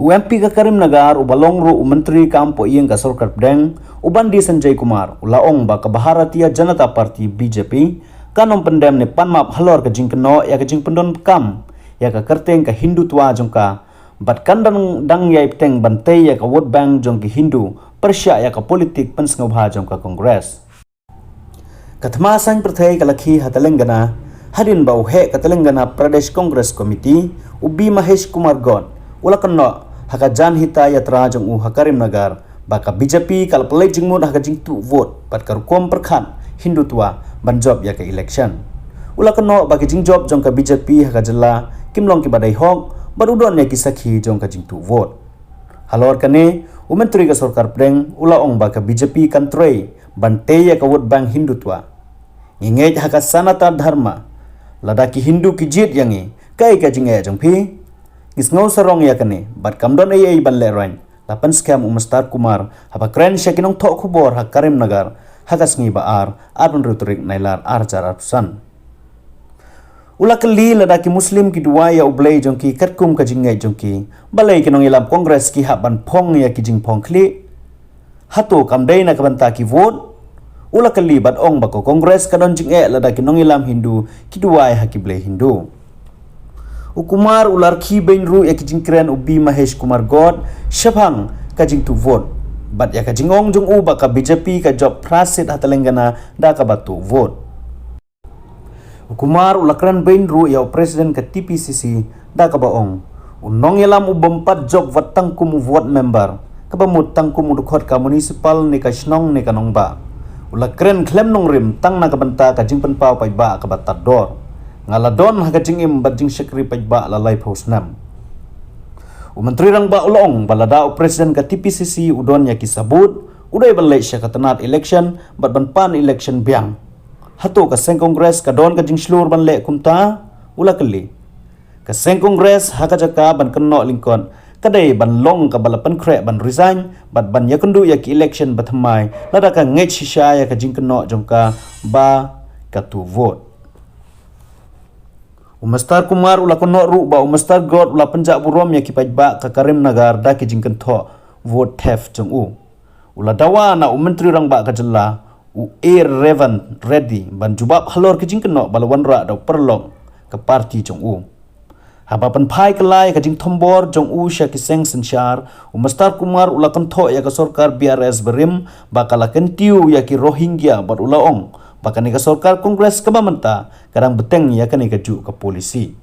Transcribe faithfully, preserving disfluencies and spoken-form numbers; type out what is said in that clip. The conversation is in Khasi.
U M P ka Karimnagar uba long ruh u Myntri kam poh ïing ka sorkar pdeng, u Bandi Sanjay Kumar, u la ong ba ka Bharatiya Janata Party B J P kan ym pyndem ne pan map halor ka jingkynnoh ïa ka jingpyndon kam ïa ka kyrteng ka Hindutva jong ka, bad kan dang dang ïai bteng ban tei ïa ka vote bank jong ki Hindu pyrshah ïa ka politik pynsngewbha jong ka Congress. Ka thma saiñ pyrthei ka la khie ha Telangana, hadien ba u heh ka Telangana Pradesh Congress Committee, u B Mahesh Kumar Gowd, u la kynnoh ha ka Jan Hita Yatra jong u ha Karimnagar ba ka B J P ka la pynleit jingmut ha ka jingtuh vote bad ka rukom pyrkhat Hindutva ban jop ïa ka election. U la kynnoh ba ki jingjop jong ka B J P ha ka jylla kim long kiba dei hok bad u don ïa ki sakhi jong ka jingtuh vote. Halor kane, u Myntri ka sorkar pdeng u la ong ba ka B J P kan trei ban tei ïa ka vote bank Hindutva. Ngi ngeit ha ka Sanatan Dharma, lada ki Hindu ki jied ïa ngi, kaei ka jingeh jong phi? Ngi sngew sarong ïa kane bad kam don ei ei ban lehraiñ, la pynskhem u Mister Kumar haba kren sha ki nongthoh khubor ha Karimnagar ha ka sngi ba ar, arphew tarik Nailar arhajar arphew san. U la kylli lada ki Muslim ki duwai ïa U Blei jong ki katkum ka jingngeit jong ki, balei ki nongïalam Congress ki hap ban phong ïa ki jingphong khlieh? Hato kam dei na ka bynta ki vote? U la kylli bad ong ba ka Congress ka don jingeh lada ki nongïalam Hindu ki duwai ha ki blei Hindu. U Kumar u la rkhie beiñ ruh ïa ki jingkren u B Mahesh Kumar Gowd shaphang ka jingtuh vote bad ïa ka jingong jong u ba ka B J P ka jop phra seat ha Telangana da kaba tuh vote. U Kumar u la kren beiñ ruh ïa u President ka T P C C da kaba ong, u nongïalam u bym pat jop wat tang kum u vote member, kaba mut tang kum u dkhot ka municipal ne ka shnong ne ka nongbah. U la kren khlem nongrim tang na ka bynta ka jingpynpaw paidbah kaba tad dor. Nga la don ha ka jingim bad jingshakri paidbah la laiphew snem. U Myntri Rangbah u la ong ba lada u President ka T P C C u don ïa ki sabut, u dei ban leit sha ka tnat election bad ban pan election biang. Hato ka seng Congress ka don ka jingshlur ban leh kumta? U la kylli. Ka seng Congress ha ka jaka ban kynnoh lyngkot ka dei ban long kaba la pynkhreh ban resign bad ban ïakynduh ïa ki election bathymmai lada ka ngeit shisha ïa ka jingkynnoh jong ka ba ka tuh vote. U Mister Kumar u la kynnoh ruh ba u Mister Gowd u la pynjah burom ïa ki paidbah ka Karimnagar da ki jingkynthoh vote theft jong u. U la dawa na u Myntri Rangbah ka jylla, u A Revant Reddy, ban jubab halor ki jingkynnoh ba la wanrah da u paralok ka party jong u. Haba pynphai kylla ïa ka jingthombor jong u sha ki seng synshar, u Mister Kumar u la kynthoh ïa ka sorkar B R S barim ba ka la kyntiew ïa ki Rohingya bad u la ong ba kane ka sorkar Congress kaba mynta ka dang bteng ïa kane kajuh ka policy.